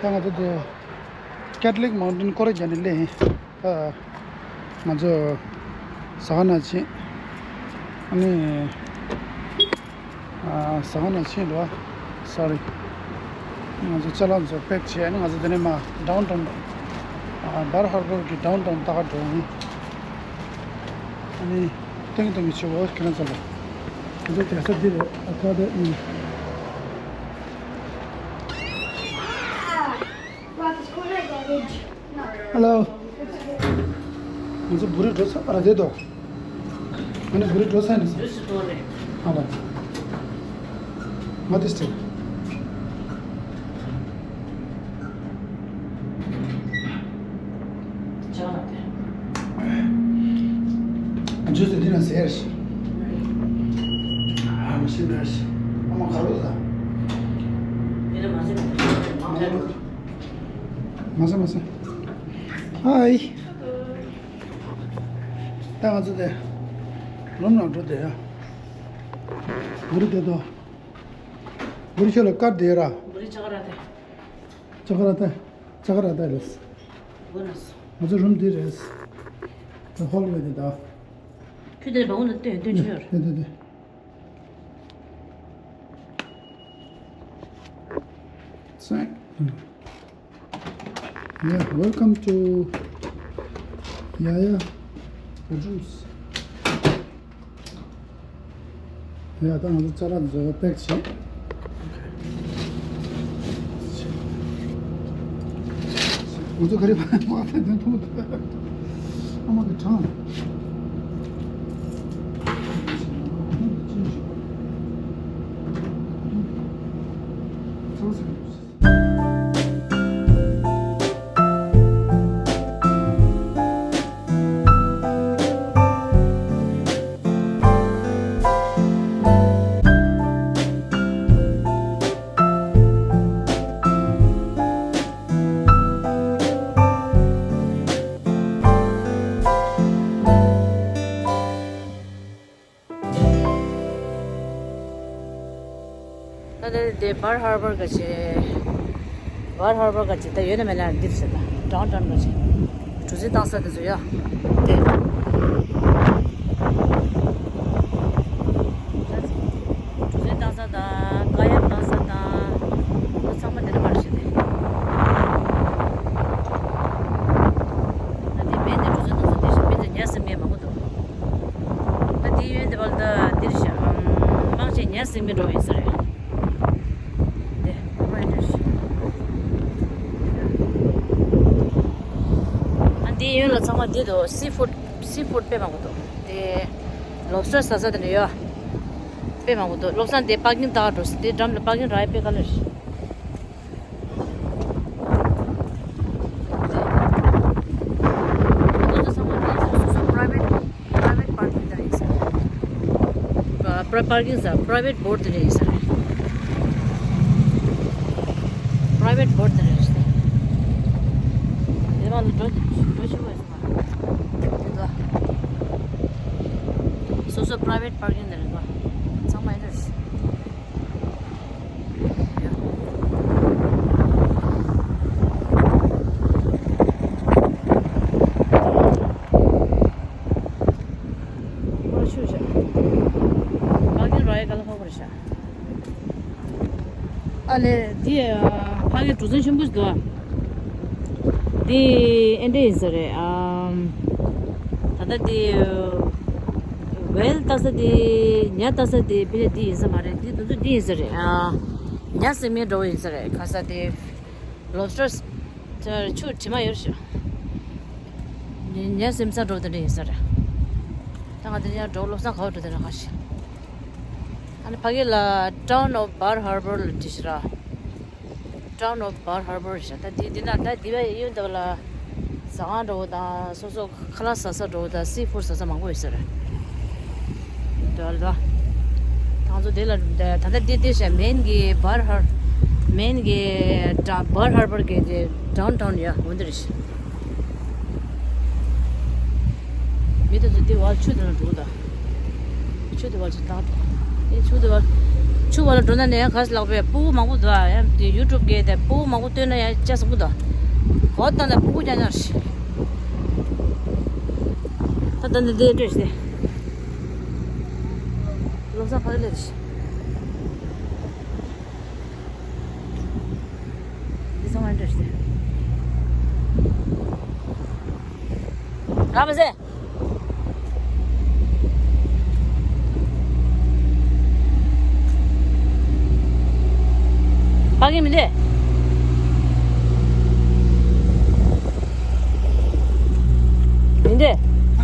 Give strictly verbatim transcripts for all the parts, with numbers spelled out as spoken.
ད་ང་ཚོ་དེ་Catholic Mountain College ནས་སླེབས་ཡིན། ད་ང་ཚོ་ཟ་ཁང་ནང་ཕྱིན། ཨ་ནི་ཨ། ཟ་ཁང་ནང་ཕྱིན་འགྲོ། Sorry། ང་ཚོ་ཅ་ལག་ཚོ་pack བྱས། ཨ་ནི་ང་ཚོ་དེ་ནས་མར་downtown། ཨ། Bar Harbor གི་downtown ལྟ་ག་འགྲོ་ཡིན། ཨ་ནི་ཏིང་ཏིང་གི་ཆུ་བོ་ཁྱེད་རང་ཚོ་ལ། ང་ཚོ་བསྡད་ས་འདི་རེད། ཨ། ཁ་བརྡ་ཨིན། Hello། ང་ཚོ་བུ་རིག་འགྲོ་ས་ར་བསྡད་དོ། ང་ནི་བུ་རིག་འགྲོ་ས་ནི་ས། This is Tore། ཨ་ལ། What is it? ཅག་ལ་དེ། ཨ། ཇུས་དེ་འདི་ན་ཟེར་ཞིག་ཨ། མ་ཤེས་ན་ཞིག་ཨ་མ་ག་རུ་ད། འདི་ན་མ་ཟེར་ན་མ་ཟེར། མ་ཟེར་མ་ཟེར། Hi། ད་ང་ཚོ་དེ་རུམ་ནང་འགྲོ་དེ་ཡ། བུ་རིག་དེ་དོ། བུ་རིག་ཁྱོད་ལ་དཀར་དེ་ར། བུ་རིག་ཅག་ར་དེ། ཅག་ར་དེ། ཅག་ར་དེ་རེད། བུ་ན་སོ། ང་ཚོ་རུམ་འདི་རེད། ད་ཧོལ་ཝེ་དེ་ད། ཁྱོད་དེ་བ་འོ་ན་སྟོན་སྟོན་ཆོས་ཡོད། དེ་དེ་དེ། Thank you. Yeah, welcome to Yaya bedrooms. ཡ། ད་ང་ཚོ་ཅ་ལག་བཟོ་བ་pack བྱེད། ང་ཚོ་ག་རེ་བ་བ་ད་དོན་ཐུང་། ཨ་མ་གི་གྲངས། ཚང་ས། ད་ལྟ་དེ་Bar Harbor ག་ཅེ། Bar Harbor ག་ཅེ་ད་ཡོད་ན་མེད་ན་འདིར་ཟེར་ན་downtown ག་ཅེ། གྲུ་གཟིངས་བཏང་ས་དེ་ཚོ་ཡོད་དེ། གྲུ་གཟིངས་བཏང་ས་དང་ཀ་ཡག་བཏང་ས་དང་། ཚང་མ་དེ་ན་མར་ཞིག་དེ། ད་དེ་མེད་དེ་གྲུ་གཟིངས་བཏང་ས་དེ་ཞིག་མེད་དེ་ཉལ་ས་མེད་མང་པོ་འདུག་ད་དེའི་གཡོན་དེ་བར་ད་འདིར་ཞག་མང་ཆེ་ཉལ་སྲིང་མི་འགྲོ་ཡིན་ས་རེད། དེ་ཁོ་རང་འདིར་ཞག་ཨ། འདིའི་གཡོན་ལ་ཚང་མ་འདི་འདུག seafood seafood དཔེ་མང་པོ་འདུག་དེ་lobster ཟ་ས་དེ་འདྲ་ཡོད། དཔེ་མང་པོ་འདུག་བློ་བཟང་དེ་པར་ཀིང་ལྟ་འགྲོ་ས་དེ་འགྲམ་ལ་པར་ཀིང་རག་ཡ་དཔེ་དཀའ་ལས་རེད། Private parking ཟེར། Private boat དེ་རེད་ཟེར། Private boat དེ་རེད་ཟེར། དེ་མ་ལ་འགྲོ་འགྲོ་ཤི་བ་ཟེར་བ། དེ་ཚོ་སོ་སོ་private parking དེ་རེད་པ། ཚང་མ་ཡིན་རེད། ཨ་ལེ། འདི་ཕ་གི་གྲུ་གཟིངས་ཆེན་པོ་ཞིག་འདུག་འདི་ཨེ་འདྲ་ཡིན་ས་རེད། ཨམ། ད་ལྟ་འདི་ཝེལ་ལྟ་ས་དེ། ཉ་ལྟ་ས་དེ་ཕི་ལ་འདི་ཡིན་ས་མ་རེད། འདི་དུས་ཚོད་འདི་ཡིན་ས་རེད། ཨ། ཉ་སྲིན་མོའི་འགྲོ་བ་ཡིན་ས་རེད། ག་ས་དེ་lobsters ཆུ་དྲི་མ་ཡོད་ཤག་ཉ་སྲིན་ས་འགྲོ་དེ་འདྲ་ཡིན་ས་རེད། ད་ང་དེ་ཡང་འགྲོ་བློ་བཟང་ག་བ་འགྲོ་དེ་འདྲ་ག་ཤི། ཨ་ནི་ཕ་གི་ལ་Town of Bar Harbor ལ་བྲིས་ཤི་ར། Town of Bar Harbor ཞེས་ད་འདི་འདི་ན་ད་འདི་བའི་གཡོན་འདི་བ་ལ་ཟ་ཁང་འགྲོ་བ་དང་སོ་སོ་ཁ་ལག་ཟ་ས་འགྲོ་བ་དང་seafood ཟ་ས་མང་པོ་ཡོད་ས་རེད། འདི་བ་ལ་ད་ང་ཚོ་འདི་ལ་ད་ད་ལྟ་འདི་འདི་ཞེས་main གི་Bar Har main གི་Bar Harbor གི་འདི་downtown ཡ་འོ་འདི་རེད། མི་དེ་ཚོ་འདི་བ་ཆུ་དེ་ན་འགྲོ་ད། ཆུ་དེ་བ་ཆུ་བཏང་ད། ཨེ་ཆུ་དེ་བ། ཆུ་བ་ལ་འགྲོ་ན་ནས་ག་ས་ལག་པས་སྤུ་གུ་མང་པོ་འདུག་ཨ། ཡང་དེ་ཡུ་ཊུབ་གི་དེ་སྤུ་གུ་མང་པོ་སྟོན་ན་ཡང་ཅག་བཟང་པོ་འདུག་གོ་ད་ནས་སྤུ་གུ་རྐྱང་རྐྱང་རེད། ད་ད་འདི་འདི་འདྲ་ཞིག་སྟེ། ལོ་གསར་ཕ་གི་ལས་རེད། འདི་ཚང་མ་འདྲ་ཞིག་སྟེ། ར་མ་ཟེ། ཕ་གི་མི་འདུག་མི་འདུག་ཨ་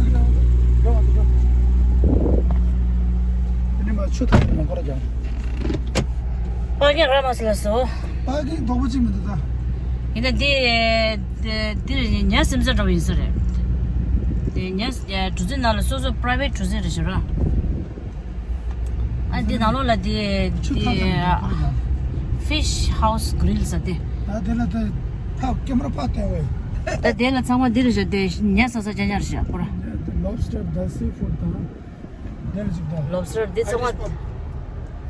ནི་མ་ཆུ་ཐག་མ་འཁོར་ཀྱང་། ཕ་གི་ར་མ་ཟེ་ལ་སོ། ཕ་གི་དོག་པོ་གཅིག་མི་འདུག་ད། ཡིན་ན་འདི་འདི་ཉ་སེམས་ས་འདྲ་བོ་ཡིན་ས་རེད། དེ་ཉ་གྲུ་གཟིངས་ནང་ལ་སོ་སོ་པ་རའི་ཝེ་ཊི་གྲུ་གཟིངས་རེད་ཤག་ར། ཨ་འདི་ནང་ལོགས་ལ་འདི་ཆུ་ཐག་འདི་ཐག་ཡོད་པ་རེད། ཕིཤ་ཧའུ་སི་གྷི་རིལ་ཟེར་དེ། ད་དེ་ལ་དེ་ཕ་ཀེ་མ་ར་ཕ་བསྟན་བས། ད་དེ་ལ་ཚང་མ་འདི་རེད་ཤག་དེ་ཉ་ཟ་ས་ཅན་ཉ་རེད་ཤག་པུ་ར། ལོབ་སི་ཊར་དང་སི་ཕུཌ་དང་། དེ་ལ་ཅིག་དང་། ལོབ་སི་ཊར་འདི་ཚང་མ།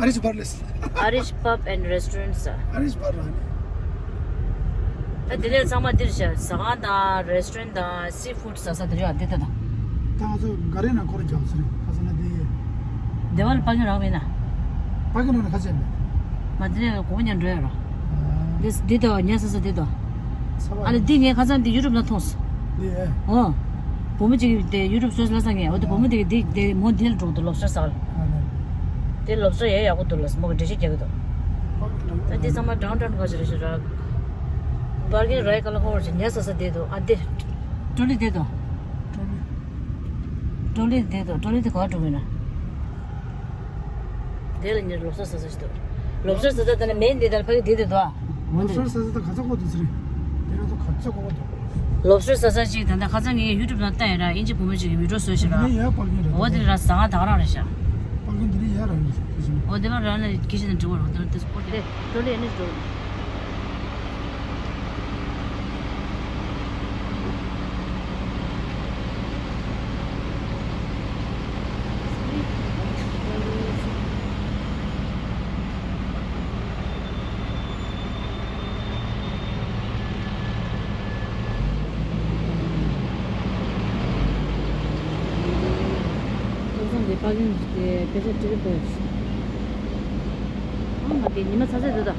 ཨ་རིཤ་པབ། ཨ་རིཤ་པབ་ལེས། Irish Pub and Restaurant ཟེར། ཨ་རིཤ་པབ་ར་ནི། ད་དེ་ལས་ཚང་མ་འདིར་བཞག་ཟ་ཁང་དང་རེ་སི་ཊོ་རན་ཊི་དང་སི་ཕུཌ་ཟ་ས་དེ་རེད་བ། འདི་ལྟ་དང་། ད་ང་ཚོ་ག་རེ་ན་འཁོར་རྒྱག་ཟེར་ཁ་ས་ན་དེ། སྡེ་བ་ལ་པར་ཀིང་རག་མེད་ན། པར་ཀིང་རག་ན་ཁ་ཆེ་མེད། མ་དེ་ནས་གོང་ཉན་འགྲོ་ཡ་ར། ཨ། འདི་འདི་དང་ཉལ་ས་ས་འདི་དང་། ཚ་བ། ཨ་ལེ་འདི་ངས་ཁ་སང་འདི་ཡུ་ཊུབ་ན་མཐོང་སོང་། འདི་ཨེ། ཨོ། བུ་མོ་གཅིག་གིས་དེ་ཡུ་ཊུབ་སོས་ལ་སང་ངས་འོ་དེ་བུ་མོ་དེ་གིས་འདི་དེ་མོ་འདི་ལ་འགྲོ་གི་འདུག་ལོབ་སི་ཊར་ཟ་ག་ལ། ཨ་ལེ། དེ་ལོབ་སི་ཊར་ཡ་ཡག་པོ་འདུག་ལ་མོ་གིས་འགྲེལ་བཤད་རྒྱག་གི་འདུག་ད་འདི་ཚང་མ་ཌའུན་ཊའུན་ག་ཞིག་རེད་ཤག་ར། པར་ཀིང་རའི་ཊི་ཀ་ལ་ཁོ་ར་ཞིག་ཉལ་ས་ས་བསྡད་འདུག་ཨ་འདི། ཊོ་ལི་བསྡད་འདུག་ཊོ་ལི། ཊོ་ལི་བསྡད་འདུག་ཊོ་ལི་དེ་ག་པར་འགྲོ་གི་ཡིན་ན། དེ་ལ་ཉེར་ལོབ་སི་ཊར་ཟ་ས་ཞིག་འདུག་ལོབ་སི་ཊར་ཟ་ས་དེ་ནས་མེ་འདི་དང་ཕ་གི་འདི་འདི་འདུག་ཨ། འོ་འདི། ལོབ་སི་ཊར་ཟ་ས་དང་ག་ཚོད་གོ་འདུག་ཟེར། དེ་ར་ཚོ་ག་ཚོད་གོ་འདུག་ལོབ་སི་ཊར་ཟ་ས་ཞིག་ད་ལྟ་ཁ་སང་ངས་ཡུ་ཊུབ་ནང་བལྟས་ཡོད་ར། ཨིན་ཇི་བུ་མོ་ཞིག་གིས་བི་ཌིའོ་བཟོས་ཤག་ར། དེ་ནས་ཡར་པར་ཀིང་རེད། འོ་དེ་ར་ཟ་ཁང་ད་ག་རང་རེད་ཤག་པར་ཀིང་དེ་ནས་ཡར་རང་རེད་ཤག་འོ་དེ་མ་རང་ལ་གི་ཤི་ནས་འགྲོ་བ་རོགས་དེ་ར་དེ་སི་པོ་ཊི་དེ་ཊོ་ལི་ཨེ་ནས་འགྲོ། ཐོག་ཚང་དེ་པར་ཀིང་དེ་དཔེ་ཆ་ཊི་ཝི་པོ་ཨ་མ་དེ་ཉི་མ་ཚ་ཚ་འདུག་ད།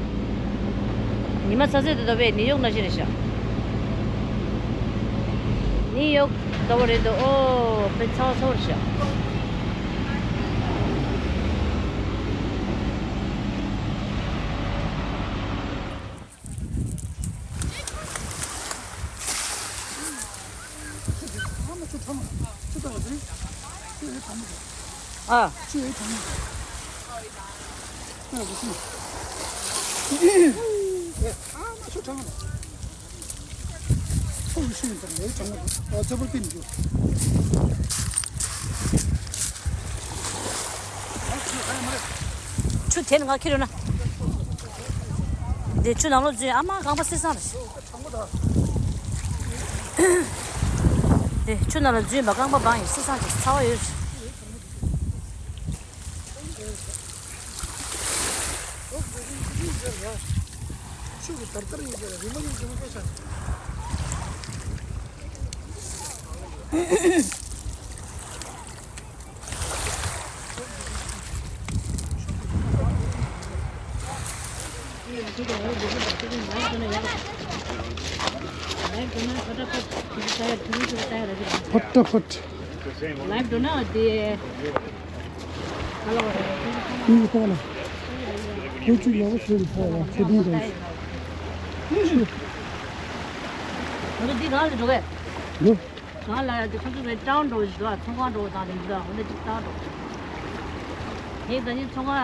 ཉི་མ་ཚ་ཚ་འདུག་ད་བས་ནིའུ་ཡོག་ནང་བཞིན་རེད་ཤག་ནིའུ་ཡོག་ལྟ་བུ་རེད་འདུག་ཨོ་དཔེ་ཚ་བ་ཚ་བ་རེད་ཤག་ཨ། ཆུ་དེ་ནི་ང་ཁྱེར་ཡོང་ན། འདི་ཆུ་ནང་ལོགས་འཛུལ་ཨ་མ་རྐང་པ་བསིལ་སང་རེད། འདི་ཆུ་ནང་ལ་འཛུལ་མ་རྐང་པ་སྦང་ཡིན་བསིལ་སང་ཅིག་ཚ་བ་ཡོད། ཆུ་གི་དར་དར་ཡིན་པས་རི་མོ་ཡིན་གྱི་མི་དགོས་ཤག फटाफट। लाइव डोना दे। हेलो। ये कौन है? कोई चीज लगा, फिर कौन है? कितनी देर? ང་ཚོ་འདི་གང་ལ་འགྲོ་གས། ལོ། གང་ལ་ཡ་དེ་ཁོ་ཚོ་བའི་ཊའུན་འགྲོ་བཞིན་འདུག་ཚོང་ཁང་འགྲོ་དང་དེ་འདུག་འོ་ན་ཅིག་ཊའུན་འགྲོ། ངས་ད་ནི་ཚོང་ཁང་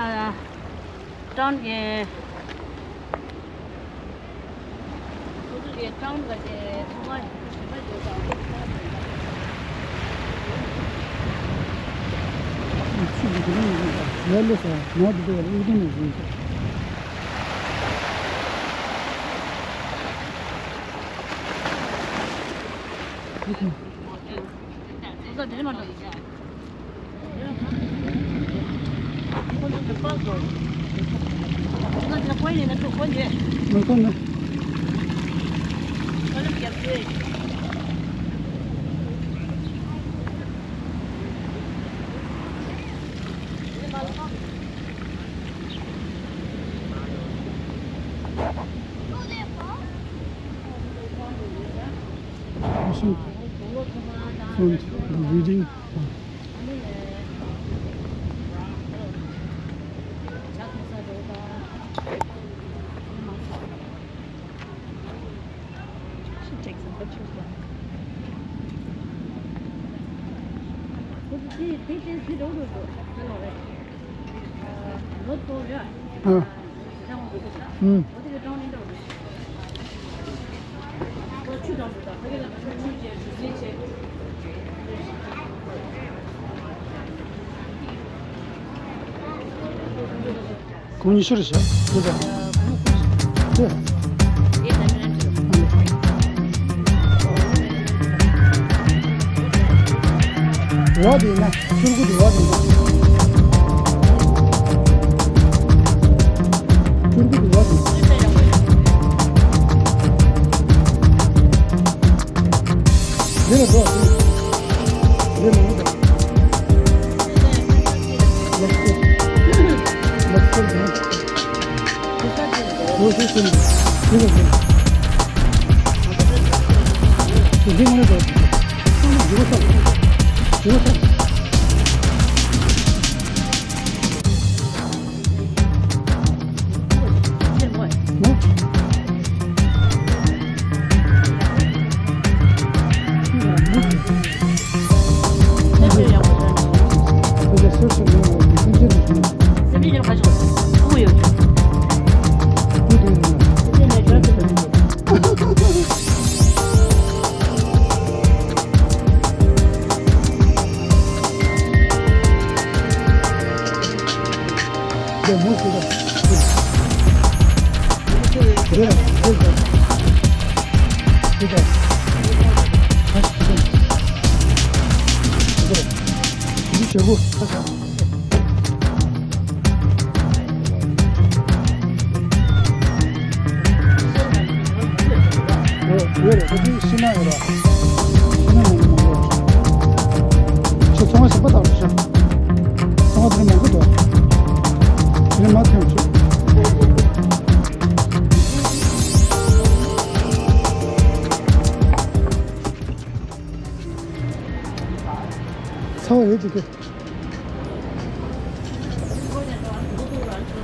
ཊའུན་གི་ཁོ་ཚོ་གི་ཊའུན་ག་དེ་ཚོང་ཁང་ཞིག་ཞིག་པ་ཡོད་ཙང་དེ་ལྟ་དགོས་ཙང་། ཆུ་འདི་ག་ནས་ཡིན་པ། ཡར་ལས་ས་ནོར་འདི་དེ་བར་ཨེ་ཏི་ནས་ཡིན་པ། ཁོ་ཚོ་དེ་མ་འགྲོ། ཁོ་ཚོ་དེ་པར་འགྲོ། ཡིན་ན་ཐུག་གོ་འདི། མི་ཐུག་ནི། ཁ་ལུབ་རྒྱབ་ཚེ། Patient front, the reading. Should take some pictures, though. ཨ། ཨུམ། གོང་ཉི་ཤུ་རེད་ཤག་འདི་ལ། འདི། འོག་དེ་ན་ཆུར་གུ་དེ་འོག་དེ་ན། ཆུར་གུ་དེ་འོག་དེ། འདི་ལ་འགྲོ། འདི་ལ་འགྲོ། Let's go. Let's go. འདི་ལ་འགྲོ། འདི་ངོ་ནས་འགྲོ། འཇུག་པ་ས། འཇུག་པ་ས། ཡོད་རེད། ད་དེ་ཤི་ན་ཡོད་ར། ཤི་ན་ཡོད་མང་པོ། ཁྱོད་ཚོང་པ་གཞན་པ་དང་རུ་ཤ། ཚོང་པ་དེ་མང་པོ་འདུག་དེ་མ་ཐེམ་ཆུ། ཚ་བ་ཡོད་ཅིག་གི། ད་ང་ཚོ་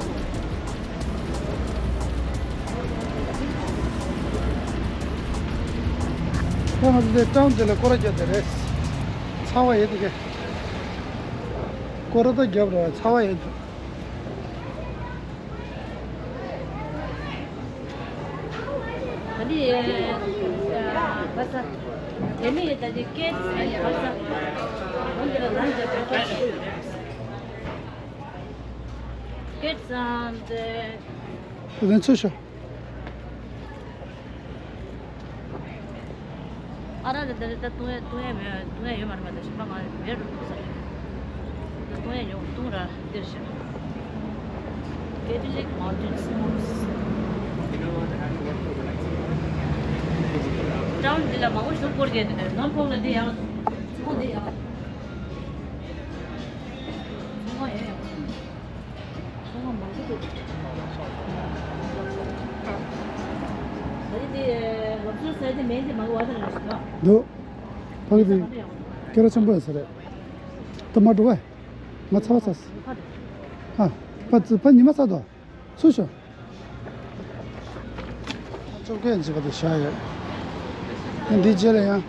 འདི་ཊའུན་འདི་ལ་སྐོར་ར་རྒྱག་བསྡད་རེད། ཚ་བ་ཡོད་དེ་གས། སྐོར་ར་ད་རྒྱབ་ར་ཚ་བ་ཡོད་དེ། ད་ནི་བ་ས། དེ་ནི་ད་ནི་ཀེ་ཊི་ཨེན་ཌི་བ་ས། འོན་ཏེ་ལ་ལན་ཇ་བ་ས། Kids and, uh, དེ་ཚོ་ཤོག་ཨ་ར་རེ་ད་རེ་ད་བཏུང་ཡ་བཏུང་ཡ་མེད། བཏུང་ཡ་ཡོད་མ་རེད་མ་གཏོགས་གཞན་པ་ང་མེད་རུ་འདུག་ས་རེད། ད་བཏུང་ཡ་ཡོད་བཏུང་ར་འདིར་ཤོག Catholic Mountain Sports. ཊའུན་འདི་ལ་མང་པོ་ཞིག་སྐོར་གྱི་འདུག་ནོར་ཕོག་ལ་འདི་ཡང་ཚོང་འདི་ཡང་། ཚོང་ཁང་ཡང་ཡང་། ཚོང་ཁང་མང་པོ་འདུག་ད་རེས་དེ་ལོ་ཚོད་ས་དེ་མེད་དེ་མང་པོ་བ་དང་རེ་ཞིག་འདུག་འདུག་ཕ་གི་དེ་སྐད་གྲགས་ཆེན་པོ་ཡིན་ས་རེད། ད་མ་འགྲོ་བས། ང་ཚ་བ་ཚ་སི། ཨ། ཕ་ཚི་ཕ་ཉི་མ་ཚ་དོ། སུ་ཤོ། བཅོ་བརྒྱད་འཛིན་པ་དེ་བཞག་ཡོད། ཨ་འདི་རྗེས་ལ་ཡང་།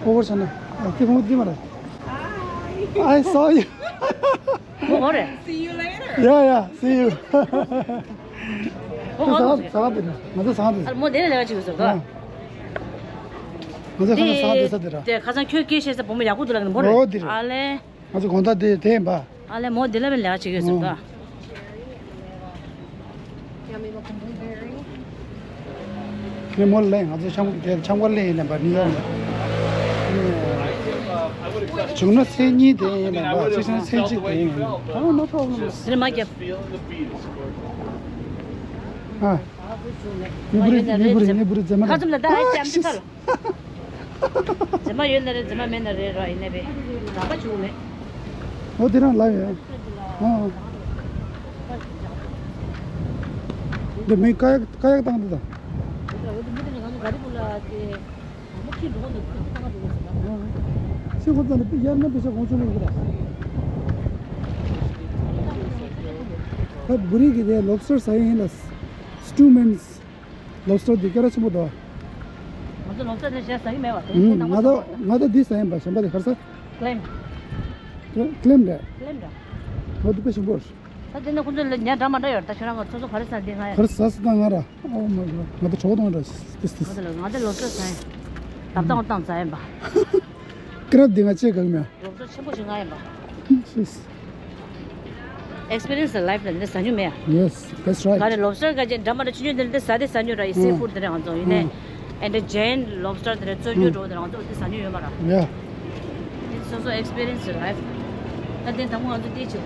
ཨོ་བར་ཆ་ན། ཨ་ཏི་ཕོ་འདི་མ་རེད། I saw you. ཨོ་རེད། See you later. Yeah, yeah, see you. ཨོ་ཧོ་ཟ་ཟ་ག་དེ་ར། ང་ཚོ་ཟ་ག་དེ། ཨ་མོ་དེ་ལ་ལས་ཀ་བྱེད་དགོས་སོ། ང་ཚོ་ཁ་ན་ཟ་ག་དེ་ས་དེ་ར། དེ་ཁ་སང་ཁྱོད་སྐད་བཤད་ས་བུ་མོ་ཡག་པོ་འདུག་ལ་ནི་མོ་རེད། ཨོ་དེ་རེད། ཨ་ལེ། ང་ཚོ་དགོང་དག་དེ་དེ་ཡིན་པ། ཨ་ལེ་མོ་དེ་ལ་བའི་ལས་ཀ་བྱེད་ཀྱི་ཡོད་ཟེར་ད། ངས་མོ་ལ་ལན་ང་ཚོ་ཆང་དེ་ཆང་བར་ལེན་ཡིན་ལབ་པ་ནི་ཡོང་ལ། བྱུང་ན་ཚེས་གཉིས་དེ་ཡིན་ལབ་པ། ཚེས་ཆུང་ཚེས་གཅིག་དེ་ཡིན་ལབ། Oh, no problem. དེ་ནས་མ་རྒྱབ། ཨ། ཉེ་འབུར་རེད། ཉེ་འབུར་རེད། ཉེ་འབུར་རེད། རྫ་མ་རེད། ཁ་ཙམ་ལ་ད་ཨ་ཅམ་ཅི་ཚར། རྫ་མ་ཡོད་ན་རེད། རྫ་མ་མེད་ན་རེད། ར་ཡིན་ནའི་བས་རག་པ་བྱུང་མེད། འོ་དེ་རང་ལ་ཡོད། ཨ། འདི་མི་ཀ་ཡག་ཀ་ཡག་བཏང་འདུག་ད། ཤི་ཁོ་ཚང་ནི་ཡར་ན་པེ་ཤ་གོང་ཆུང་ལ་ཡོད་ར། ད་བུ་རིག་གི་དེ་ལོབ་སི་ཊར་ཟ་ཡ་ཡིན་ལ། སི་ཊུ་མིན་སི། ལོབ་སི་ཊར་འདི་སྐད་གྲགས་ཆེན་པོ་འདུག་ང་ཚོ་ལོབ་སི་ཊར་དེ་ཞེ་ཟ་གི་མེད་པ། དེ་ང་ཚོ་ང་ཚོ་འདི་ཟ་ཡིན་པ། གཞན་པ་དེ་ག་རེ་ཟ། ཀི་ལེམ། ཀི་ལེམ་རེད། ཀི་ལེམ་རེད། ང་ཚོ་དཔེ་ཞིམ་པོ་རེད། ད་དེ་ནས་ཁོང་ཚོ་ལ་ཉ་འདྲ་མ་འདྲ་ཡོད་རེད། ད་ཁྱོད་རང་ང་ཚོ་ཚོ་ག་རེ་ཟ་འདི་ང་ཡ། ག་རེ་ཟ་ཟ་ད་ང་ར། ཨོ་མའི་གོཌ། ང་ཚོ་གྲོགས་དང་འདྲ། ཏིས་ཏིས། ང་ཚོ་ལ་ང་ཚོ་ལོབ་སི་ཊར་ཟ་ཡིན། བཏང་བཏང་ཟ་ཡིན་པ། ཀི་རབ་འདི་ང་ཅེ་གང་མེད། ལོབ་སི་ཊར་ཆེན་པོ་ཞིག་ང་ཡིན་པ། ཤིས། Experience a life ལ་འདི་ཟ་རྒྱུ་མེད་ཡ། Yes, that's right. ག་རེ་ལོབ་སི་ཊར་ག་ཅེ་འདྲ་མ་འདྲ་ཆུ་ཉོས་འདི་འདི་ཟ་དེ་ཟ་རྒྱུ་ར་ཡི། སི་ཕུཌ་དེ་རེད་ང་ཚོ་ཡིན་ནའི། And the giant lobster དེ་རེད། བཙོས་རྒྱུ་འགྲོ་དེ་རེད། ང་ཚོ་འདི་ཟ་རྒྱུ་ཡོད་མ་ར། Yeah. It's also experience a life. ད་དེ་དང་པོ་ང་ཚོ་དེ་ཆུ།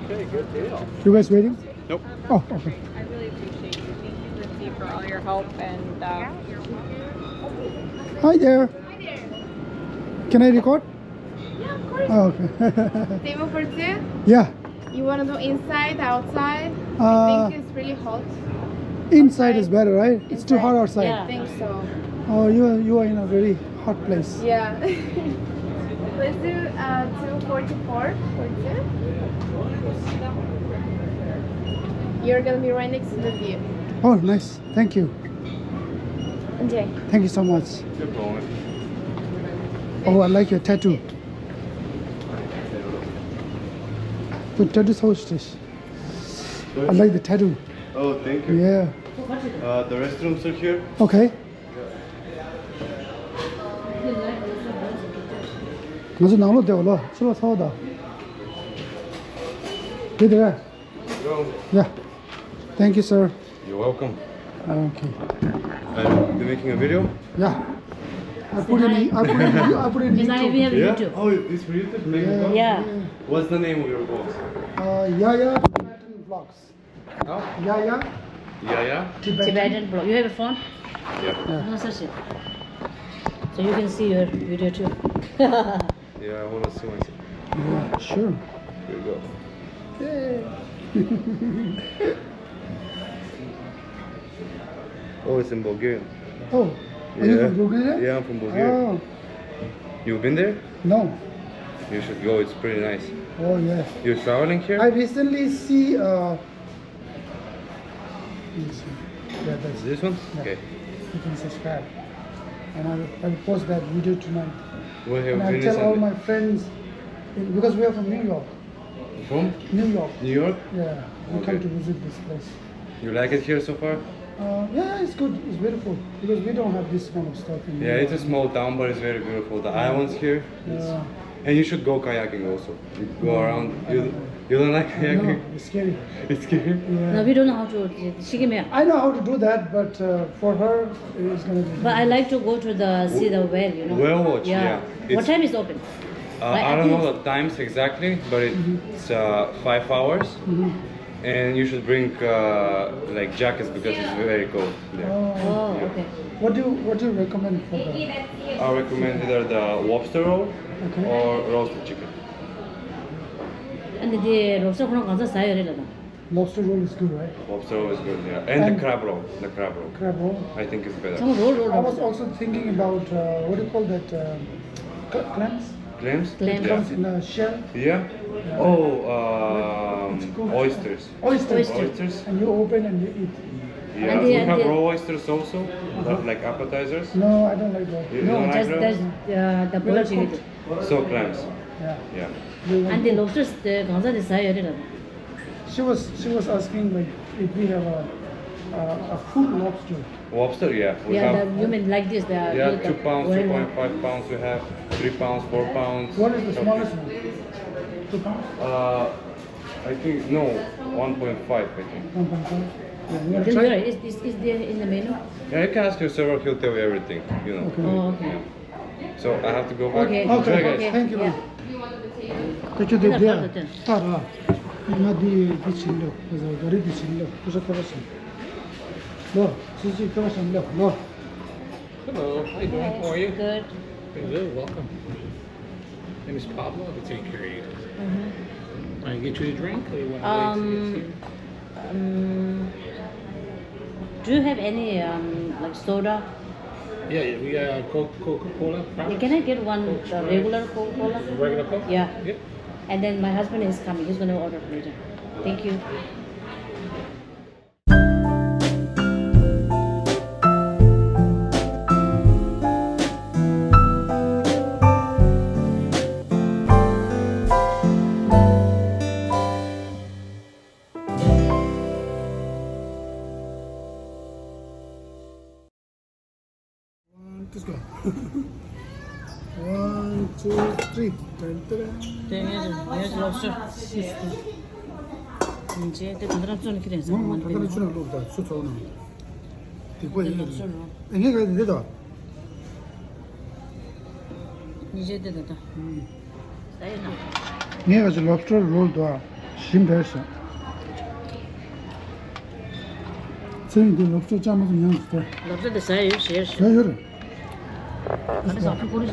Okay, good deal. You guys waiting? Nope. Oh, okay. I really appreciate you. Thank you, Lindsay, for all your help and, uh, Hi there. Can I record? Yeah, of course. Oh, okay. Table for two? Yeah. You wanna do inside, outside? Uh, I think it's really hot. Inside is better, right? It's too hot outside. Yeah. I think so. Oh, you are, you are in a very hot place. Yeah. Let's do, uh, two forty-four for two. You're gonna be right next to the view. Oh, nice. Thank you. Enjoy. Thank you so much. Oh, I like your tattoo. Your tattoo is so stylish. I like the tattoo. Oh, thank you. Yeah. Uh, the restrooms are here. Okay. ང་ཚོ་ནང་ལོགས་བསྡད་ལ་ཕྱི་ལོགས་ཚ་བ་དང་། དེ་དེ་རེད། Yeah. Thank you, sir. You're welcome. Okay. Uh, you making a video? Yeah. I put it in, I put it in, I put it in YouTube. Yeah? Oh, this for YouTube? Yeah. What's the name of your vlogs? Uh, Yaya Tibetan Vlogs. Huh? Yaya. Yaya. Tibetan. Tibetan blog. You have a phone? Yeah. Yeah. No, search it. So you can see your video too. Yeah, I wanna see myself. Yeah, sure. Here you go. Yay. Oh, it's in Bulgaria. Oh, are you from Bulgaria? Yeah, I'm from Bulgaria. Oh. You've been there? No. You should go. It's pretty nice. Oh, yeah. You're traveling here? I recently see, uh, Yes, sir. Yeah, that's this one. Yeah. Okay. You can subscribe. And I'll, I'll post that video tonight. Where have you been recently? And I'll tell all my friends, in, because we are from New York. From? New York. New York? Yeah. We come to visit this place. You like it here so far? Uh, yeah, it's good. It's beautiful because we don't have this kind of stuff in New York. Yeah, it's a small town, but it's very beautiful. The islands here. Yeah. And you should go kayaking also. You go around. You, you don't like kayaking? No, it's scary. It's scary? Yeah. No, we don't know how to. She give me. I know how to do that, but, uh, for her, it's gonna be. But I like to go to the see the whale, you know. Whale watch, yeah. What time is open? Uh, I don't know the times exactly, but it's, uh, five hours. And you should bring, uh, like, jackets because it's very cold there. Oh, okay. What do you, what do you recommend for them? I recommend either the lobster roll or roasted chicken. ཨ་ནི་དེ་ལོབ་སི་ཊར་ཁོ་རང་གང་ཚ་ཟ་ཡོད་རེད་ལ་དང་། Lobster roll is good, right? Lobster roll is good, yeah. And the crab roll, the crab roll. Crab roll. I think it's better. ཚང་མ་རོལ་རོལ་རོལ། I was also thinking about, uh, what do you call that, um, cl- clams? Clams? Clams. It comes in a shell. Yeah. Oh, um, oysters. Oysters. Oysters. And you open and you eat. Yeah, we have raw oysters also, but like appetizers. No, I don't like that. You don't like raw? Just the, uh, the boiled chicken. So clams. Yeah. Yeah. ཨ་འདི་ལོབ་སི་ཊར་དེ་གང་ཚ་དེ་ཟ་ཡོད་རེད་ལ། She was, she was asking, like, if we have a, a, a full lobster. Lobster, yeah. We have, the, you mean like this, the, yeah, two pounds, two point five pounds, we have three pounds, four pounds. What is the smallest one? Two pounds? Uh, I think, no, one point five, I think. One point five? Yeah, you wanna try? Is, is, is there in the menu? Yeah, you can ask your server, he'll tell you everything, you know. Okay. Oh, okay. Yeah. So I have to go back. Okay. Enjoy, guys. Okay. Thank you, man. Thank you, dear. ང་འདི་འདི་བྱིན་རོགས། ང་ཚོ་ག་རེ་འདི་བྱིན་རོགས། སྐུ་ཞབས་ཁ་པར་བྱིན། ལོ། སུ་ཅི་ཁ་པར་བྱིན་ལོ་ལོ། Hello, how you doing? How are you? Good. Good, welcome. My name is Pablo. I'll be taking care of you. Mm-hmm. Want to get you a drink, or you want to wait to get Um, here? Um, do you have any, um, like, soda? Yeah, yeah, we got Coca Cola. Yeah, can I get one, Coke, uh, Sprite, regular Coca Cola? Regular Coke? Yeah. Yep. And then my husband is coming. He's gonna order later. Thank you. One, two, three. ཏན་ཏན། དེ་ངས་ངས་ལོབ་སི་ཊར། ཡིན་ཅེ་དེ་དེ་འདྲ་བཙོན་ཁྱེར་ཡིན་ཟེར་མ་ང་ད་ལྟ་ནས་ཆུ་ནང་བླུགས་དང་ཆུ་ཚོགས་ནང་། དེ་ཁོ་ཡིན། ལོབ་སི་ཊར་རོ། ཨེ་ངས་ག་འདི་དང་། ཉིན་ཅེ་དེ་དང་ད། ངས་ག་ཚོད་ལོབ་སི་ཊར་རོལ་དང་ཞིམ་རེད་ཤག་ཚེ་རིང་འདི་ལོབ་སི་ཊར་ཅང་མ་ཚོ་ཉམས་སུ་ལོབ་སི་ཊར་དེ་ཟ་ཡོད་ཟེར་ཟ་ཡོད་རེད། ཨ་ནི་ཟ་ཐུབ་ཀོ་རེད།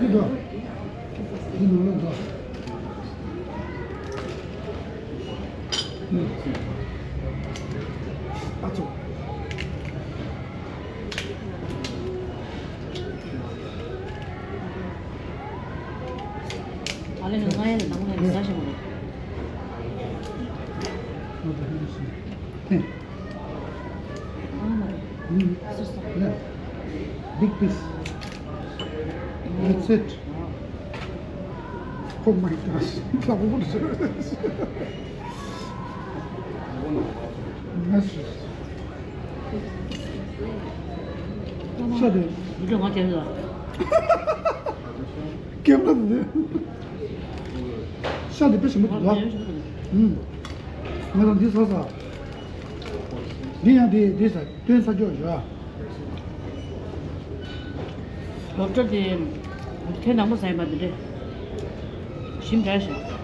འདི་འགྲོ། འདི་ནང་ལ་འགྲོ། ཨ་ཚོ། ཨ་ལེ་ང་ཡ་ལ་ནང་ལ་ཟ་ཞིག་མ་རེད། ཨ་མ་རེད། ཨ་སོ་སོ། Big piece. That's it. Oh my gosh. Nice. ཤ་དེ། མི་འགྲོ་ང་དེ་ལ། ཀེམ་ར་དེ། ཤ་དེ་དཔེ་ཞིམ་པོ་འདུག་ཨ། ང་ལ་འདི་ཟ་ཟ། འདི་ཡང་འདི་འདི་ཟ། སྟོན་ས་ཀྱོག་ཡོད། ལོབ་སི་ཊར་དེ་ཁྱེད་དང་པོ་ཟ་ཡིན་པ་འདི་འདྲས་ཞིམ་དྲགས་ཤག